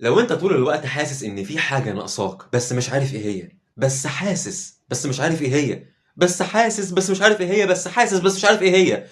لو انت طول الوقت حاسس ان في حاجة ناقصاك بس مش عارف ايه هي، بس حاسس بس مش عارف ايه هي، بس حاسس بس مش عارف ايه هي، بس حاسس بس مش عارف ايه هي،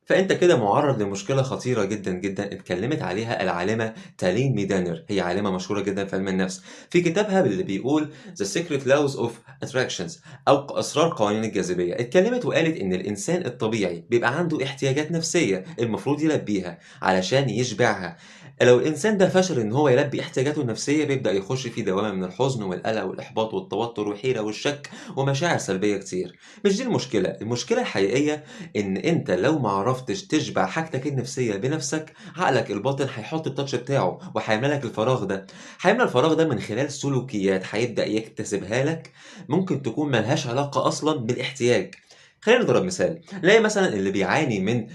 فانت كده معرض لمشكلة خطيرة جدا جدا اتكلمت عليها العالمة تالين ميدانر. هي عالمة مشهورة جدا في علم النفس، في كتابها اللي بيقول The Secret Laws of Attractions او اسرار قوانين الجاذبية. اتكلمت وقالت ان الانسان الطبيعي بيبقى عنده احتياجات نفسية المفروض يلبيها علشان يشبعها. لو الانسان ده فشل ان هو يلبي احتياجاته النفسية بيبدأ يخش في دوامة من الحزن والقلق والإحباط والتوتر والحيرة والشك ومشاعر سلبية كتير. مش دي المشكلة، المشكلة الحقيقية ان انت لو ما عرفتش تشبع حاجتك النفسية بنفسك، عقلك الباطن هيحط التاتش بتاعه وهيملى لك الفراغ ده. هيملى الفراغ ده من خلال سلوكيات هيبدأ يكتسبها لك، ممكن تكون ملهاش علاقة أصلا بالاحتياج. خلينا نضرب مثال، نلاقي مثلا اللي بيعاني من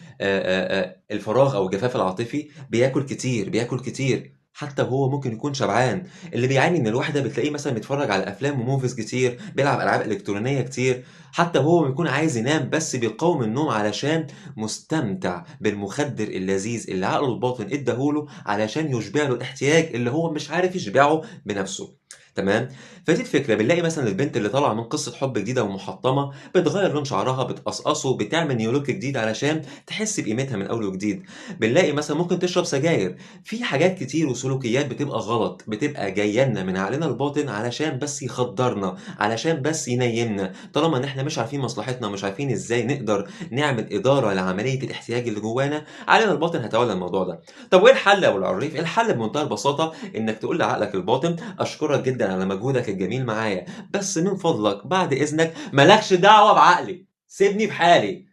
الفراغ او الجفاف العاطفي بياكل كتير، بياكل كتير حتى وهو ممكن يكون شبعان. اللي بيعاني من الوحدة بتلاقيه مثلا بيتفرج على افلام وموفيز كتير، بيلعب العاب الكترونية كتير، حتى وهو بيكون عايز ينام بس بيقاوم النوم علشان مستمتع بالمخدر اللذيذ اللي عقله الباطن اداهوله علشان يشبع له الاحتياج اللي هو مش عارف يشبعه بنفسه. تمام؟ فدي الفكرة. بنلاقي مثلا البنت اللي طالعه من قصة حب جديدة ومحطمه بتغير لون شعرها، بتقصقصه، بتعمل new look جديد علشان تحس بقيمتها من اول وجديد. بنلاقي مثلا ممكن تشرب سجاير. في حاجات كتير وسلوكيات بتبقى غلط، بتبقى جاية لنا من عقلنا الباطن علشان بس يخدرنا، علشان بس ينيمنا. طالما ان احنا مش عارفين مصلحتنا ومش عارفين ازاي نقدر نعمل ادارة لعملية الاحتياج اللي جوانا، عقلنا الباطن هيتولى الموضوع ده. طب وايه الحل يا ابو العريف؟ الحل بمنتهى البساطة انك تقول لعقلك الباطن اشكرك جدا على مجهودك الجميل معايا، بس من فضلك بعد اذنك مالكش دعوه بعقلي، سيبني في حالي.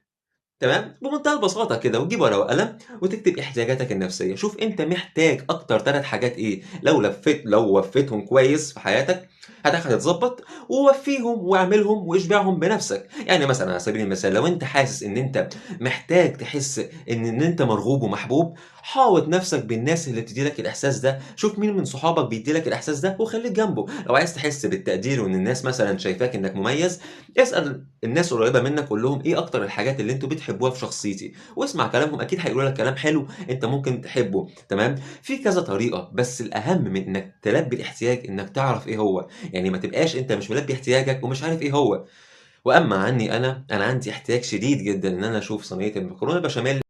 تمام؟ بمنتهى البساطة كده، وتجيب ورقة وقلم وتكتب احتياجاتك النفسية. شوف انت محتاج اكتر 3 حاجات ايه، لو وفيتهم كويس في حياتك هتتظبط، ووفيهم واعملهم واشبعهم بنفسك. يعني مثلا على سبيل المثال لو انت حاسس ان انت محتاج تحس ان انت مرغوب ومحبوب، حاوط نفسك بالناس اللي بتدي لك الاحساس ده. شوف مين من صحابك بيدي لك الاحساس ده وخليك جنبه. لو عايز تحس بالتقدير وان الناس مثلا شايفاك انك مميز، اسال الناس قريبه منك قول لهم ايه اكتر الحاجات اللي انتوا بتحبوها في شخصيتي، واسمع كلامهم، اكيد هيقولوا لك كلام حلو انت ممكن تحبه. تمام؟ في كذا طريقه، بس الاهم من انك تلبي الاحتياج انك تعرف ايه هو. يعني ما تبقاش انت مش ملبي احتياجك ومش عارف ايه هو. واما عني انا عندي احتياج شديد جدا ان انا اشوف صينية المكرونه بشاميل.